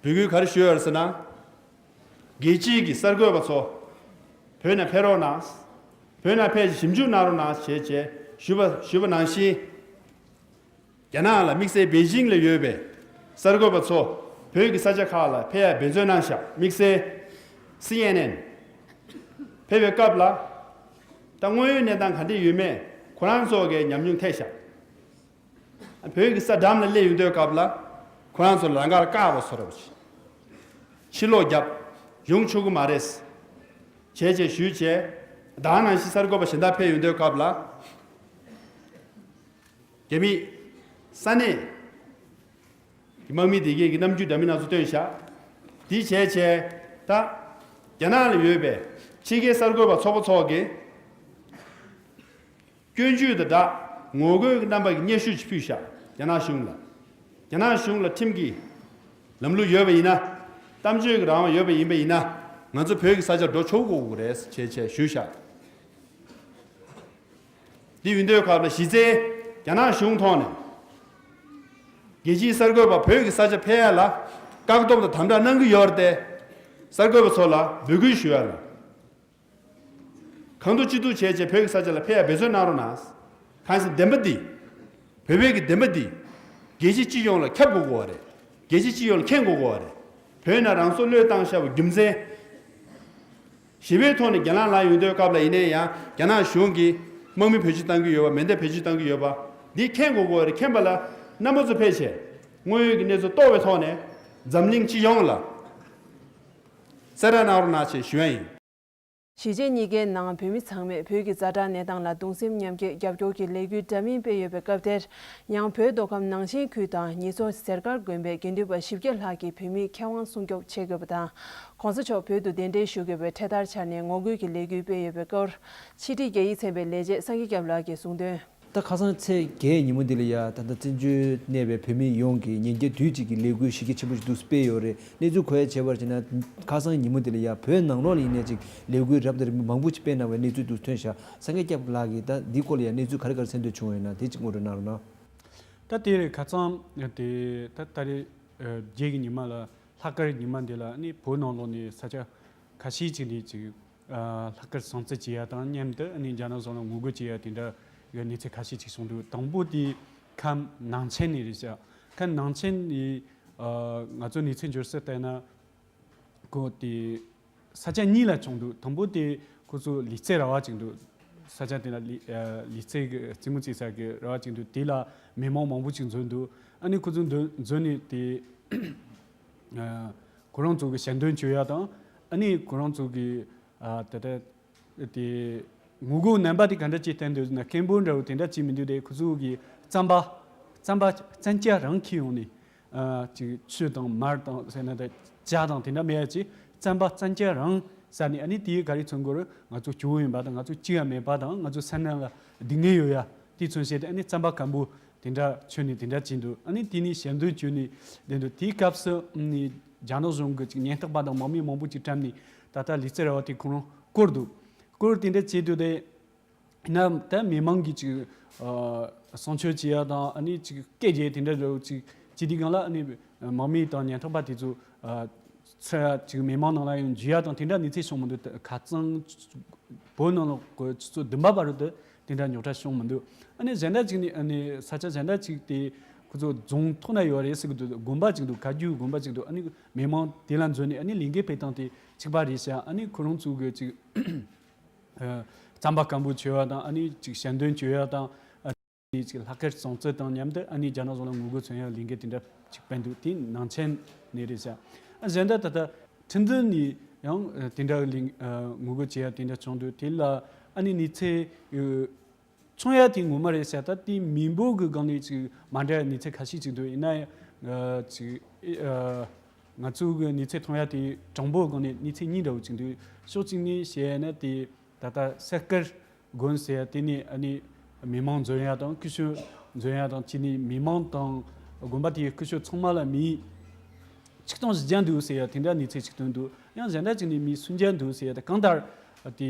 འབོད་སྐུལ་ག་རེ་ཞུས་ཡོད་ཟེར་ན། རྒྱལ་སྤྱིའི་གི་གསར་འགོད་པ་ཚོ་བོད་ནང་ཕེབས་རོགས་གནང་། བོད་ནང་ཕེབས་ཞིབ་འཇུག་གནང་རོགས་གནང་ཞེས་བྱས་ཞུས་པ་ཞུས་པ་ནང་བཞིན། རྒྱ་ནག་ལ་དམིགས་བསལ་པེ་ཅིང་ལ་ཡོད་པའི་གསར་འགོད་པ་ཚོ་བོད་ཀྱི་ས་ཆ་ཁག་ལ་ཕེབས་ཡ་འབད་བརྩོན་གནང་ཤག་དམིགས་བསལ་སི་ཨེན་ཨེན་ཕེབས་པའི་སྐབས་ལ། ད་དངོས་ཡོད་གནས་སྟངས་ག་འདྲ་ཡོད་མེད་ ཁོ་རང་ཚོ་གི་ཉམས་མྱོང་ཐེབས་ཤག་བོད་ཀྱི་ས་འགྲམ་ལ་སླེབས་ཡོང་དུས་སྐབས་ལ་ཁོ་རང་ཚོ་ལ་ལམ་ཁར་བཀག་པ་བཟོ་འདྲ་པོ་ཞིག་ཕྱིར་ལོག་རྒྱབ་ཡོང་ཆོག་གི་མ་རེད། བྱས་བྱས་ཞུས་བྱས། ད་ནང་བཞིན་གསར་འགོད་པ་གཞན་དག་ཕེབས་ཡོང་དུས་སྐབས་ལ། རྒྱ་མི་ས་གནས་ཀྱི་དམག་མི་དེ་གས་ཀྱི་རྣམ་འགྱུར་འདྲ་མིན་སྣ་ཚོགས་སྟོན་ཤག་དེ་བྱས་བྱས་ད་རྒྱ་ནག་ལ་ཡོད་པའི་ཕྱི་རྒྱལ་གསར་འགོད་པ་ཚོགས་པ་ཚོ་གིས་སྐྱོན་བརྗོད་དང་སྦྲགས་ངོ་རྒོལ་གྱི་རྣམ་པ་གི་སྙན་ཞུ་ཅིག་ཕུལ་ཤག་རྒྱ་ནག་གཞུང་ལ། རྒྱ་ནག་གཞུང་ལ་ཁྲིམས་ཀྱི་ལམ་ལུགས་ཡོད་པ་ཡིན་ན། གཏམ་བརྗོད་ཀྱི་རང་དབང་ཡོད་པ་ཡིན་པ་ཡིན་ན། ང་ཚོ་བོད་ཀྱི་ས་ཆར་འགྲོ་ཆོག་གི་རེད་ཅེས་བྱས་ཞུས་ཤག་དེ་ཡིན་དུས་སྐབས་ལ་གཞི་རྩའི་རྒྱ་ནག་གཞུང་ཐོག་ནས་རྒྱལ་སྤྱིའི་གསར་འགོད་པ་བོད་ཀྱི་ས་ཆ་ཕེབས་ཡ་ལ་བཀག་སྡོམ་དང་དམ་དྲག་གནང་གི་ཡོད་རེད་དེ། གསར་འགོད་པ་ཚོ་ལ་འབོད་སྐུལ་ཞུ་ཡ་ལ། གང་ཐུབ་ཅི་ཐུབ་བྱས་བྱས་བོད་ཀྱི་ས་ཆ་ལ་ཕེབས་ཡ་འབད་བརྩོན་གནང་རོགས་གནང་། གང་ཟེར་བདེན་པ་འདི། བོད་བོད་ཀྱི་བདེན་པ་འདི། རྒྱལ་སྤྱི་སྤྱི་ཡོངས་ལ་ཁྱབ་དགོས་ཀྱི་ཡོད་རེད། རྒྱལ་སྤྱི་སྤྱི་ཡོངས་ལ་མཁྱེན་དགོས་ཀྱི་ཡོད་རེད། བོད་ནང་རང་སྲོག་བློས་བཏང་བཞག་པའི་རྒྱུ་མཚན། ཞི་བའི་ཐོག་ནས་གྱེན་ལངས་ལངས་ཡོང་དུས་སྐབས་ལ་ཡིན་ནའི་ཡང་རྒྱ་ནག་གཞུང་གིས་དམག་མི་བེད་སྤྱོད་བཏང་གི་ཡོད་པ། མེ་མདའ་བེད་སྤྱོད་བཏང་གི་ཡོད་པ། འདི་མཁྱེན་དགོས་ཀྱི་ཡོད་རེད། མཁྱེན་པ་ལ་རྣམ་པ་ཚོ་ཕེབས་བྱས་དངོས་ཡོད་ཀྱི་གནས་ཚུལ་རྟོགས་པའི་ཐོག་ནས་འཛམ་གླིང་སྤྱི་ཡོངས་ལ་གསལ་བསྒྲགས་གནང་རོགས་གནང་ཞེས་ཞུ་ཡ་ཡིན། གཞིས་བྱེས་གཉིས་ཀའི་ནང་བོད་མི་ཚང་མས་བོད་ཀྱི་ཛ་དྲག་གནས་སྟངས་ལ་གདུང་སེམས་མཉམ་སྐྱེད་རྒྱབ་སྐྱོར་གྱི་ལས་འགུལ་འདྲ་མིན་སྤེལ་ཡོད་པའི་སྐབས་དེར། ཡང་བོད་མདོ་ཁམས་ནང་ཆེན་ཁུལ་དང་ཉེ་ཚོ་གཟེར་དཀར་དགོན་པའི་དགེ་འདུན་པ་བཞི་བརྒྱ་ལྷག་གིས་བོད་མིའི་ཁེ་དབང་སྲུང་སྐྱོབ་བྱེད་དགོས་པ་དང་། ༸གོང་ས་མཆོག་བོད་དུ་གདན་འདྲེན་ཞུ་དགོས་པའི་འཕྲེད་དར་འཕྱར་ནས་ངོ་རྒོལ་གྱི་ལས་འགུལ་སྤེལ་ཡོད་པའི་སྐོར། ཕྱི་དྲིལ་རྒྱ་ཡིག་ཚན་པའི་ལས་བྱེད་སངས་རྒྱས་སྐྱབས་ལགས་ཀྱིས་གསུངས་དོན། ད་ཁ་སང་ཚེས་བརྒྱད་ཉིན་མོ་འདི་ལ་ཡ་ད་ལྟ་བཙན་བྱོལ་གནས་པའི་བོད་མི་ཡོངས་ཀྱི་ཉིན་བརྒྱ་དུས་གཅིག་གི་ལས་འགུལ་གཞི་རྒྱ་ཆེན་པོ་ཞིག་འདུག་སྤེལ་ཡོད་རེད། གནས་ཚུལ་གོ་ཡ་བྱས་པར་བྱས་ན་ཁ་སང་ཉིན་མོ་འདི་ལ་ཡ་བོད་ནང་ལོགས་ལ་ཡིན་ནའི་ཅིག་ལས་འགུལ་རབ་དང་རིམ་པ་མང་པོ་ཅིག་སྤེལ་གནང་བའི་གནས་ཚུལ་འདུག་ཐོན་ཤག་སངས་རྒྱས་སྐྱབས་ལགས་ཀྱིས་ད་འདིའི་སྐོར་ལ་ཡ་གནས་ཚུལ་ག་རེ་ག་རེ་གསན་ཐོས་བྱུང་བ་ཡིན་ན་དེ་ཅིག་ངོ་སྤྲོད་གནང་རོགས་གནང་། ད་དེ་རེད། ཁ་སང་དེ་ད་ད་རེས་རྒྱའི་ཉི་མ་ལ་ལྷག་དཀར་ཉི་མ་འདི་ལ་ནི་བོད་ནང་ལོགས་ནས་ས་ཆ་ཁ་ཤས་ཅིག་ནས་ཅིག་ལྷག་དཀར་སྲུང་བརྩི་བྱེད་ཡ་དང་མཉམ་དུ་ཨ་ནི་རྒྱ་ནག་གཞུང་ལ་ངོ་རྒོལ་བྱེད་ཡ་དེ་འདྲ་གི་གནས་ཚུལ་ཁ་ཤས་ཅིག་བྱུང་འདུག་དང་པོ་དེ་ཁམས་ནང་ཆེན་ནས་རེད་ཤག་ཁམས་ནང་ཆེན་ནས་ང་ཚོ་གནས་ཚུལ་འབྱོར་ས་ལྟར་ན་ཁོ་དེ་ས་ཆ་གཉིས་ལ་བྱུང་འདུག་དང་པོ་དེ་ཁོ་ཚོ་ལུས་རྩལ་ར་བ་ཅིག་འདུག་ས་ཆ་དེ་ན་ལུས་ལུས་རྩལ་གི་རྩེད་མོ་རྩེ་ས་གི་ར་བ་ཅིག་འདུག་དེ་ལ་མི་མང་མང་པོ་ཅིག་འཛོམས་འདུག་ཨ་ནི་ཁོ་ཚོ་འདུ་འཛོམས་ནས་དེ། ཁོ་རང་ཚོ་གི་ཞལ་འདོན་བྱོས་ཡ་དང་ཨ་ནི་ཁོ་རང་ཚོ་གི་ད་ལྟ་དེ་ངོ་རྒོལ་རྣམ་པ་དེ་ག་འདྲ་ཅིག་བསྟན་འདུག་ཟེར་ན་སྐད་འབོད་འདྲ་བོ་དེ་འདྲ་ཅིག་མི་འདུག་དེ་ཁོ་ཚོ་གི་རྩམ་པ་རྩམ་པ་རྩམ་སྐྱ་རང་འཁྱེར་ཡོང་ནས་ཅིག་ཆུ་དང་མར་དང་ཟེར་ན་ད་ཇ་དང་དེ་འདྲ་མེད་ཡ་ཅིག་རྩམ་པ་རྩམ་སྐྱ་རང་ཟ་ནས་ཨ་ནི་དེ་ག་རེ་མཚོན་གྱི་རེད། ང་ཚོ་སྐྱོ་བོ་ཡིན་པ་དང་ང་ཚོ་སྐྱིད་ཡ་མེད་པ་དང་ང་ཚོ་སེམས་ནང་ལ་སྡུག་བསྔལ་ཡོད་ཡ། དེ་མཚོན་བྱེད་དུ་ཨ་ནི་རྩམ་པ་སྐམ་པོ་དེ་འདྲ་མཆོད་ནས་དེ་འདྲ་བྱས་འདུག་ཨ་ནི་དེ་ནས་ཞལ་འདོན་བྱོས་ནས་བསྡད་འདུག་དེའི་སྐབས་སུ་ཨ་ནི་རྒྱ་ནག་གཞུང་གི་ཅིག་ཉེན་རྟོག་པ་དང་དམག་མི་མང་པོ་ཅིག་བཀྲམ་ནས་ད་ལྟ་ལུས་རྩལ་ར་བ་དེ་ཁོ་རང་བསྐོར་འདུག་བསྐོར་དེ་འདྲ་བྱས་འདུག་དེ་ན་ད་མི་མང་གིས་ཅིག་གསུང་ཆོས་བྱེད་ཡ་དང་ཨ་ནི་ཅིག་སྐད་རྒྱག་དེ་འདྲ་རེད་ཅིག་བྱེད་དུས་སྒང་ལ་ཨ་ནི་དམག་མི་དང་ཉེན་རྟོག་པ་དེ་ཚོ་ཚུར་ཅིག་མི་མང་ནང་ལ་ཡང་འཇུ་ཡ་དང་དེ་འདྲ་གནས་ཚུལ་བྱུང་མི་འདུག་ཁ་རྩང་བོད་ནང་ལོགས་ཀྱི་ཆུ་ཚོད་བདུན་པ་བར་དུ་དེ་འདྲ་རྙོག་དྲ་བྱུང་མི་འདུག་ཨ་ནི་གཞན་དག་ཅིག་ནི་ཨ་ནི་ས་ཆ་གཞན་དག་ཅིག་དེ་ཁོ་ཚོ་རྫོང་ཐོག་ན་ཡོད་རེད་ཟེར་གི་འདུག་དགོན་པ་ཅིག་འདུག་བཀའ་བརྒྱུད་དགོན་པ་ཅིག་འདུག་ཨ་ནི་མི་མང་དེ་ལ་འཛུལ་ནས་ཨ་ནི་ལས་འགུལ་སྤེལ་སྟངས་དེ་གཅིག་པ་རེད་ཤག་ཨ་ནི་ཁོ་རང་ཚོ་གི་ཅིག་རྩམ་པ་སྐམ་པོ་མཆོད་ཡ་དང་ཨ་ནི་ཅིག་ཞལ་འདོན་མཆོད་ཡ་དང་། ཨ་ནི་ཅིག་ལྷག་དཀར་སྲུང་བརྩི་དང་མཉམ་དུ་ཨ་ནི་རྒྱ་ནག་གཞུང་ལ་ངོ་རྒོལ་མཚོན་ཡ་ལས་འགུལ་དེ་འདྲ་ཅིག་སྤེལ་འདུག་དེ་ནང་ཆེན་ནས་རེད་ཤག་ཨ་གཞན་དག་ད་ལྟ་ཁྲིན་ཏུའུ་ནས་ཡང་དེ་འདྲ་ལས་ངོ་རྒོལ་བྱེད་ཡ་དེ་འདྲ་བྱུང་འདུག་དེ་ལ་ཨ་ནི་གནས་ཚུལ་མཐོང་ཡ་དེ་ངོ་མ་རེད་ཤག་ད་དེ་མི་འབོར་གི་སྒང་ནས་ཅིག་མ་འདྲ་བའི་གནས་ཚུལ་ཁ་ཤས་ཅིག་འདུག་ཡིན་ན་ཡང་ཅིག་ང་ཚོ་གི་གནས་ཚུལ་མཐོང་ཡ་དེ་གྲངས་འབོར་སྒང་ནས་གནས་ཚུལ་གཉིས་འདྲ་བོ་ཅིག་འདུག་ཕྱོགས་གཅིག་ནས་བཤད་ཡ་ན་དེ་ད་ལྟ་གཟེར་དཀར་དགོན་ཟེར་ཡ་དེ་ནས་ཨ་ནི་མི་མང་འཛོམས་ཡ་དང་སྐུ་ཞབས་འཛོམས་ཡ་དང་བཅས་ནས་མི་མང་དང་དགོན་པ་དེའི་སྐུ་ཞབས་ཚང་མ་ལ་མི་ཆིག་སྟོང་བཞི་བརྒྱ་འདུག་ཟེར་ཡ་དེ་འདྲ་གནས་ཚུལ་ཅིག་ཐོན་འདུག་ཡང་གཞན་དག་ཅིག་ནས་མི་སུམ་བརྒྱ་འདུག་ཟེར་ཡ་དེ་གང་ལྟར་དེ་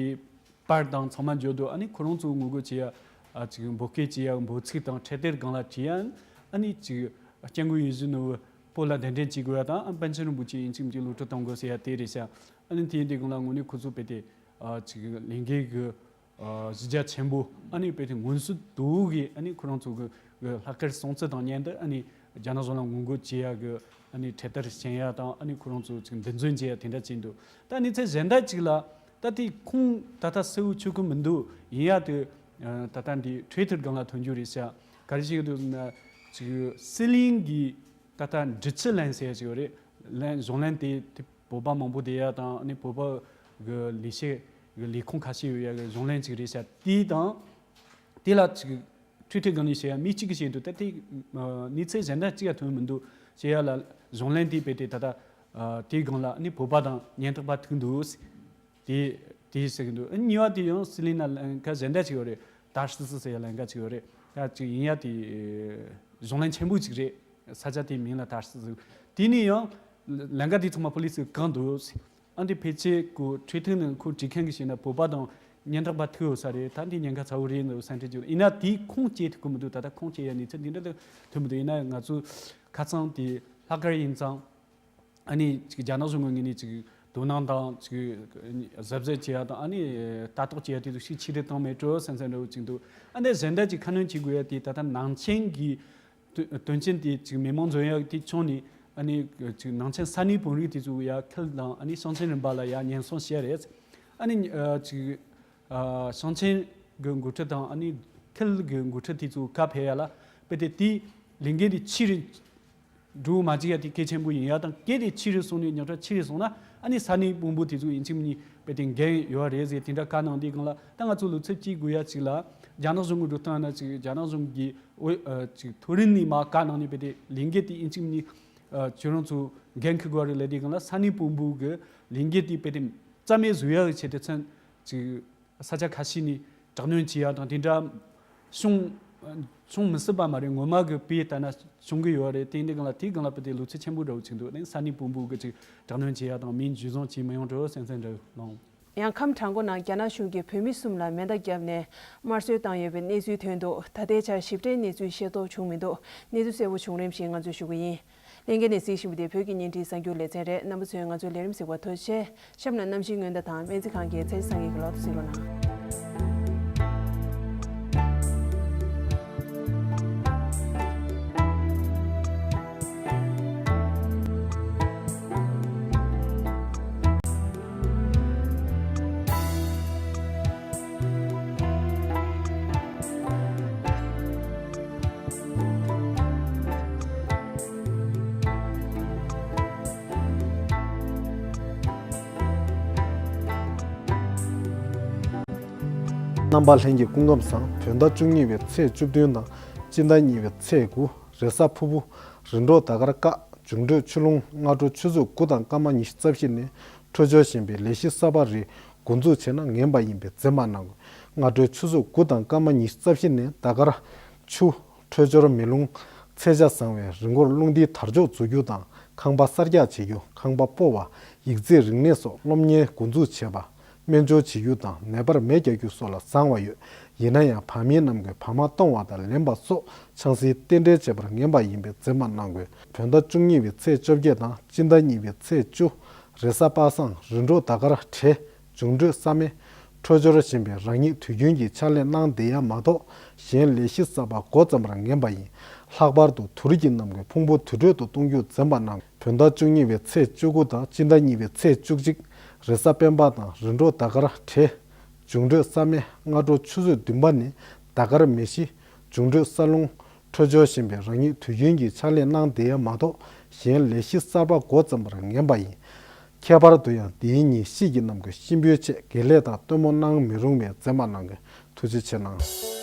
པར་དང་ཚང་མ་འབྱོར་འདུག་ཨ་ནི་ཁོ་རང་ཚོ་ངོ་རྒོལ་བྱེད་ཡ་ཨ་ཅིག་འབོད་སྐུལ་བྱེད་ཡ་འབོད་ཚིག་དང་འཕྲེད་དར་སྒང་ལ་བྲིས་ཡ་ཨ་ནི་ཅིག་སྐྱབས་མགོན་ཡིད་བཞིན་ནོར་བུ་བོད་ལ་གདན་འདྲེན་བྱེད་དགོས་ཡ་དང་ཨ་པཎ་ཆེན་རིན་པོ་ཆེ་ཡིན་གཅིག་མིན་གཅིག་གློད་གྲོལ་གཏོང་དགོས་ཟེར་ཡ་དེ་རེད་ཤག་ཨ་ནི་དེ་ཡིན་དུས་སྒང་ལ་དངོས་གནས་ཁོ་ཚོ་དཔེ་དེ་ཨ་ཅིག་ལས་འགུལ་གི་ཨ་གཞི་རྒྱ་ཆེན་པོ་ཨ་ནི་དཔེ་དེ་མངོན་གསལ་དོད་གི་ཨ་ནི་ཁོ་རང་ཚོ་གི་གི་ལྷག་དཀར་སྲུང་བརྩི་དང་མཉམ་དུ་ཨ་ནི་རྒྱ་ནག་གཞུང་ལ་ངོ་རྒོལ་བྱེད་ཡ་གི་ཨ་ནི་འཕྲེད་དར་བཞེངས་ཡ་དང་ཨ་ནི་ཁོ་རང་ཚོ་ཅིག་འདུ་འཛོམས་བྱེད་ཡ་དེ་འདྲ་བྱས་འདུག་ད་གནས་ཚུལ་གཞན་དག་ཅིག་ལ་ད་དེ་ཁུངས་ད་ལྟ་གསལ་བོ་ཆོད་གི་མི་འདུག་ཡིན་ཡ་དེ་ ད་ལྟ་འདི་ཊུའི་ཊར་སྒང་ལ་ཐོན་རྒྱུ་རེད་ཤག་ག་རེ་བྱེད་ཀྱི་འདུག་ན། ཅིག་སྲིད་གླེང་གི་ད་ལྟ་འབྲི་ཆུ་ལེན་ཟེར་ཡ་ཅིག་ཡོད་རེད། ལེན་གཞུང་ལེན་དེ་དེ་བོད་པ་མང་པོ་བསྡད་ཡ་དང་ཨ་ནི་བོད་པ་གི་ལས་བྱེད་གི་ལས་ཁུངས་ཁ་ཤས་ཡོད་ཡ་གི་གཞུང་ལེན་ཅིག་རེད་ཤག་དེ་དང་། དེ་ལ་ཅིག་ཊུའི་ཊར་སྒང་ནས་བཤད་ཡ་མི་གཅིག་གིས་བཤད་འདུག་ད་དེ་གནས་ཚུལ་གཞན་དག་གཅིག་ཡང་ཐོན་མི་འདུག་བཤད་ཡ་ལ། གཞུང་ལེན་དེ་རྦད་དེ་ད་ལྟ་དེའི་སྒང་ལ་ཨ་ནི་བོད་པ་དང་ཉེན་རྟོག་པ་ཐུག་འདུག་དེ་དེ་ཟེར་གི་འདུག་གཉིས་པ་དེ་ཡང་སྲིད་གླེང་ན་ལན་ཁ་གཞན་དག་ཅིག་ཡོད་རེད། ཏར་སི་སི་ཟེར་ཡ་ལན་ཁ་ཅིག་ཡོད་རེད། ད་ཅིག་ཡིན་ཡ་དེ་གཞུང་ལེན་ཆེན་པོ་ཅིག་རེད། ས་ཆ་དེའི་མིང་ལ་ཏར་སི་སི་ཟེར། དེ་ནས་ཡང་ལན་ཁ་དེ་ཚང་མ་པོ་ལི་སི་གིས་བཀག་འདུག་ཨ་འདི་ཕལ་ཆེར་ཁོ་ཊུའི་ཊར་ནང་ཁོ་བྲིས་མཁན་གྱིས་བཤད་ན་བོད་པ་དང་ཉེན་རྟོག་པ་ཐུག་ཡོད་ས་རེད། ད་འདི་ཉེན་ཁ་ཚ་བོ་རེད་འདུག་བསམ་འདྲ་ཅིག་ཡོད། ཡིན་ན་དེ་ཁུངས་སྐྱེལ་ཐུབ་ཀྱི་མི་འདུག་ད་ལྟ་ཁུངས་སྐྱེལ་ཡ་གནས་ཚུལ་འདི་འདྲ་ཐོན་མི་འདུག་ཡིན་ན་ང་ཚོ་ཁ་སང་དེ་ལྷག་དཀར་ཡིན་ཙང་། ཨ་ནི་ཅིག་རྒྱ་ནག་གཞུང་གི་ངོས་ནས་ཅིག་དོ་སྣང་དང་ཅིག་གཟབ་གཟབ་བྱེད་ཡ་དང་ཨ་ནི་ལྟ་རྟོག་བྱེད་ཡ་དེ་ཚོ་ཤུགས་ཆེ་རུ་བཏང་མེད་འགྲོ་བསམ་བསམ་འདྲ་བོ་ཅིག་འདུག་ཨ་ནི་གཞན་དག་ཅིག་ཁ་སྣོན་བྱེད་དགོས་ཡ་དེ་ད་ལྟ་ནང་ཆེན་གྱི་དོན་དོན་རྐྱེན་དེ་ཅིག་མི་མང་འཛོམས་ཡ་དེ་བྱུང་ནས་ཨ་ནི་ཅིག་ནང་ཆེན་ས་གནས་བོད་རིགས་དེ་ཚོ་ཡ་ཁུལ་དང་ཨ་ནི་ཞིང་ཆེན་རིམ་པ་ལ་ཡ་ཉེན་སྲུང་བྱས་རེད། ཨ་ནི་ཅིག་ཞིང་ཆེན་གྱི་འགོ་ཁྲིད་དང་ཨ་ནི་ཁུལ་གྱི་འགོ་ཁྲིད་དེ་ཚོ་ཁ་ཕྱེ་ཡ་ལ་དཔེ་དེ་དེའི་ལས་འགན་དེ་ཆེ་རུ་འགྲོ་མ་བཅུག་ཡ་དེ་གལ་ཆེན་པོ་ཡིན་ཡ་དང་། གལ་ཏེ་ཆེ་རུ་སོང་ནས་ཉག་ཕྲ་ཆེ་རུ་སོང་ན་ཨ་ནི་ས་གནས་དཔོན་པོ་དེ་ཚོ་ཡིན་གཅིག་མིན་གཉིས་དཔེ་དེ་འགན་ཡོད་རེད་ཟེར་དེ་འདྲ་བཀའ་གནང་དེ་སྒང་ལ། ད་ང་ཚོ་ལོ་ཚབ་སྐྱེ་དགོས་ཡ་ཅིག་ལ་རྒྱ་ནག་གཞུང་གི་འགྲོ་སྟངས་ན་ཅིག་རྒྱ་ནག་གཞུང་གི་འོས་ཅིག་མཐོ་རིམ་ནས་མར་བཀའ་གནང་ནས་དཔེ་དེ་ལས་འགན་དེ་ཡིན་གཅིག་མིན་གཉིས་ཁྱོད་རང་ཚོ་འགན་འཁུར་དགོས་རེད་ལབ་དེ་སྒང་ལ་ས་གནས་དཔོན་པོ་གི་ལས་འགན་དེ་དཔེ་དེ་རྩ་མེད་བཟོ་ཡ་གི་ཆེད་དུ་མཚོན་ཅིག་ས་ཆ་ཁ་ཤས་ནས་དྲག་གནོན་བྱེད་ཡ་དང་དེ་འདྲ་བྱུང་བྱུང་མི་སྲིད་པ་མ་རེད། ངོ་མ་གི་དཔེ་ལྟ་ན་བྱུང་གི་ཡོད་རེད། དེ་འདི་སྒང་ལ་དེའི་སྒང་ལ་དཔེ་དེ་ལོ་ཚོད་ཆེན་པོ་འདྲ་བོ་ཅིག་འདུག་ནས་ས་གནས་དཔོན་པོ་གི་ཅིག་དྲག་གནོན་བྱེད་ཡ་དང་མི་འཇུ་བཟུང་བྱེད་མི་ཡོང་འགྲོ་སེམས་སེམས་འདྲ་བོ་ལོང་། ཡང་ཁམས་བྲག་འགོ་ནང་རྒྱ་ནག་གཞུང་གིས་བོད་མི་གསུམ་ལ་མེ་མདའ་བརྒྱབ་ནས་དམར་གསོད་བཏང་ཡོད་པའི་གནས་ཚུལ་ཐོན་འདུག་ད་ལྟའི་ཆར་ཞིབ་ཕྲའི་གནས་ཚུལ་ཤེས་རྟོགས་བྱུང་མི་འདུག་གནས་ཚུལ་གསལ་པོ་བྱུང་རིམ་བཞིན་ང་ཚོས་ཞུ་གི་ཡིན། ལྷན་རྒྱས་ནས་གཟིགས་བཞིན་པ་དེ་བོད་ཀྱི་བརྙན་འཕྲིན་གསར་འགྱུར་ལེ་ཚན་རེད། རྣམ་པ་ཚོས་ང་ཚོའི་ལས་རིམ་གཟིགས་པར་ཐུགས་རྗེ་ཆེ། གཤམ་ལ་གནམ་གཤིས་སྔོན་བརྡ་དང་སྨན་རྩིས་ཁང་གི་ཚེས་བཟང་གི་གློག་ཏུ་གཟིགས་རོགས་གནང་། རྣམ་པ་ལྷན་རྒྱས་སྐུ་ཁམས་བཟང་། བོད་ཟླ་བཅུ་གཉིས་པའི་ཚེས་བཅུ་བདུན་དང་སྤྱི་ཟླ་གཉིས་པའི་ཚེས་དགུ། རེས་གཟའ་ཕུར་བུ། རིམ་གྲོ་ཟླ་སྐར་དཀར། འབྱུང་འཕྲོད་ཆུ་ཀླུང་སྔ་དྲོ་ཆུ་ཚོད་དགུ་དང་སྐར་མ་ཉི་ཤུ་རྩ་བཞི་ནས་འཕྲོད་སྦྱོར་ཞན་པའི་ལས་གཞི་གསར་པ་རེ་འགོ་འཛུགས་བྱས་ན་ངན་པ་ཡིན་པའི་འཛེམ་མ་གནང་དགོས། སྔ་དྲོའི་ཆུ་ཚོད་དགུ་དང་སྐར་མ་ཉི་ཤུ་རྩ་བཞི་ནས་ཟླ་སྐར་ཆུ། འཕྲོད་སྦྱོར་མེ་རླུང་། ཚད་ཆ་བཟང་བའི་རི་མགོར་རླུང་རྟའི་དར་ལྕོག་འཛུགས་རྒྱུ་དང་ཁང་པ་གསར་རྒྱག་བྱེད་རྒྱུ། ཁང་པ་སྤོ་བ། ཡིག་རྩིས་རིག་གནས་སོགས་སློབ་གཉེར་འགོ་འཛུགས་བྱེད་པ། སྨན་སྦྱོར་བྱེད་རྒྱུ་དང་ནད་པར་མེ་རྒྱག་རྒྱུ་སོགས་ལ་བཟང་བ་ཡོད། ཡིན་ན་ཡང་བག་མེད་རྣམས་ཀྱིས་བག་མ་གཏོང་བ་དང་ལེན་པ་སོགས་ཆང་སའི་རྟེན་འབྲེལ་བྱེད་པར་ངན་པ་ཡིན་པས་འཛེམ་མ་གནང་དགོས། བོད་ཟླ་བཅུ་གཉིས་པའི་ཚེས་བཅོ་བརྒྱད་དང་སྤྱི་ཟླ་གཉིས་པའི་ཚེས་བཅུ། རེས་གཟའ་པ་སངས། རིམ་གྲོ་ཟླ་སྐར་བགྲེས། འབྱུང་འཕྲོད་ས་སྨེ། འཕྲོད་སྦྱོར་ཞན་པའི་རང་ཉིད་དུས་རྒྱུན་གྱི་ཕྱག་ལས་གནང་བསྡད་ཡ་མ་གཏོགས་གཞན་ལས་གཞི་གསར་པ་འགོ་བརྩམ་པར་ངན་པ་ཡིན། ལྷག་པར་དུ་དུར་གྱི་རྣམས་ཀྱི་ཕུང་པོ་དུར་ཁྲོད་དུ་གཏོང་རྒྱུ་འཛེམ་པ་གནང་། བོད་ཟླ་བཅུ་གཉིས་པའི་ཚེས་བཅུ་དགུ་དང་སྤྱི་ཟླ་གཉིས་པའི་ཚེས་བཅུ་གཅིག། རེས་གཟའ་སྤེན་པ་དང་རིམ་གྲོ་ཟླ་སྐར་བགྲེས། འབྱུང་འཕྲོད་ས་སྨེ། སྔ་དྲོ་ཆུ་ཚོད་བདུན་པ་ནས་ཟླ་སྐར་མེ་བཞི། འབྱུང་འཕྲོད་ས་རླུང་། འཕྲོད་སྦྱོར་ཞན་པའི་རང་ཉིད་དུས་རྒྱུན་གྱི་ཕྱག་ལས་གནང་བསྡད་ཡ་མ་གཏོགས་གཞན་ལས་གཞི་གསར་པ་འགོ་བརྩམ་པར་ངན་པ་ཡིན། ཁྱད་པར་དུ་ཡང་འདིའི་ཉིན་གཤིས་ཀྱི་རྣམས་ཀྱི་གཤིན་པོའི་ཆེད་དགེ་ལས་དང་སྟོན་མོ་གནང་མི་རུང་བས་འཛེམ་མ་གནང་དགོས། ཐུགས་རྗེ་ཆེ་གནང་།